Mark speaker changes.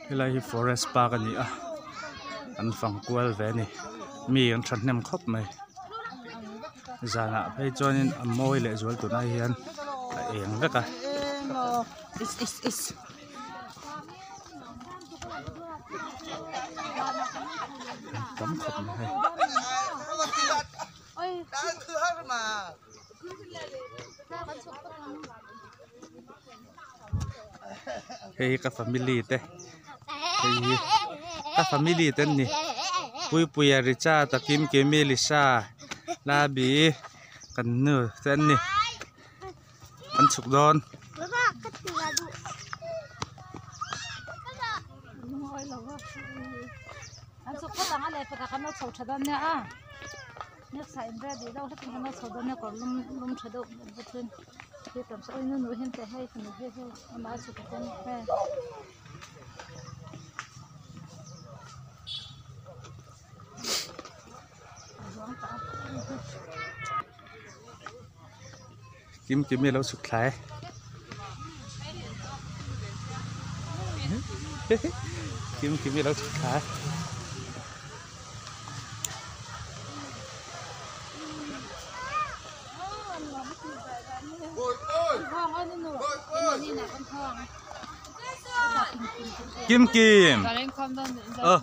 Speaker 1: Helai hi forest park a ni a an fang kual ve a ni mi an thahnem khawp mai zanah phei chuanin a mawi leh zual tunah hian a eng vek a. Tam khawp mai hei. Hei hi ka family te hei hi ka family te an ni Puipuia Richard a Kimkimi Lisa Labi kan nu te an ni an chhuk dawn. Kim kim hi a lo chhuk thla e kim kim hi a lo chhuk thla e. Kim kim ờ